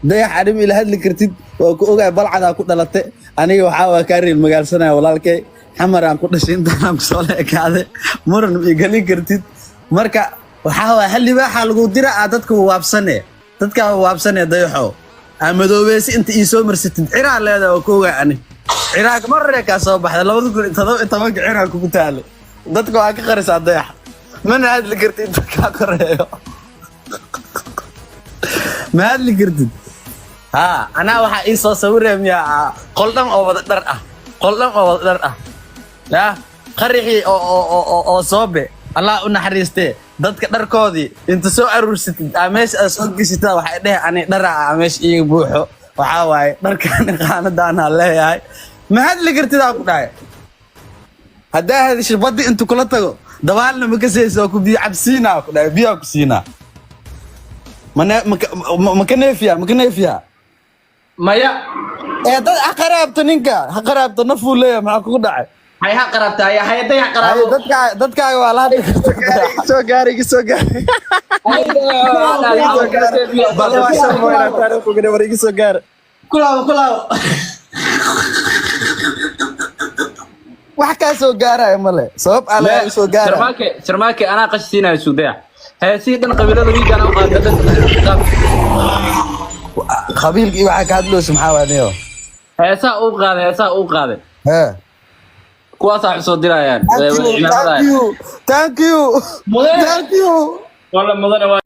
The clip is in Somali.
Dayax, anim ila hadli kartid, waa ku ogaay. Balcadaa ku dhalate, aniga waxaa waa kaa reer magaalsanaya. Walaalkay, Xamaraan ku dhashay, intaanaan kusoo la ekaade, muran ma igelin kartid. Marka waxaa waa hal libaaxa lagu dira aa dadka waabsane, dadkaa waabsane. Dayaxo, aa madoobeysi inta ii soo marsatid, ciraa leedahay, waa ku ogaay. Ani ciraaq marre kaa soo baxda 2017-ka, ciraa kugu taalay. Dadka waa ka qarisaa, Dayax, mana hadli kartid inta kaa koreeyo, ma hadli kartid. Ha, anaa waxaa ii soo sawiraya miyaa qol dhan oo wada dhar ah, qol dhan oo wada dhar ah, ya qarixii oo soobe, Allah u naxariistee, dadka dharkoodii inta soo aruursatid aa meesha aad soo geshitaa, waxay dheh ani dhara aa meesha iiga buuxo. Waxaa waaye dharkaan qaanadaanaa leeyahay. Ma hadli kartid aa ku dhahay. Haddaa hadasho, baddi intu kula tago, dabaalna ma kasaysa, waa ku biyo cabsiinaa ku dhahay, biyaa ku siinaa. Maka neefiya, maka neefiya? Maya. Ee dad ha qaraabto, ninka ha qaraabto, nafuu leeyahay. Maxaa kugu dhacay? Hay, ha qaraabta, hay, hay, day ha qaraabo. Dadkaaga waa la hadli kartaa. Soo gaar, iga soo gaar. Bal waa shan mooyna taariikh uga war, iga soo gaar. Kulaabo, kulaabo. Wax kaa soo gaaraya male, sabab aa lagaa soo gaaraya. Sharmaake, Sharmaake, anaa qash siinayo sugdaya. Heesii dhan qabiilada wiigaan u qaada dhan. Qabiilka iyo waxaa ka hadloosa maxaa waa niyo? Heesaa uu qaaday, heesaa uu qaaday. Hee. Kuwaasaa wax soo dirayaan. Thank you, thank you, thank you, thank you. Wala mudane waa.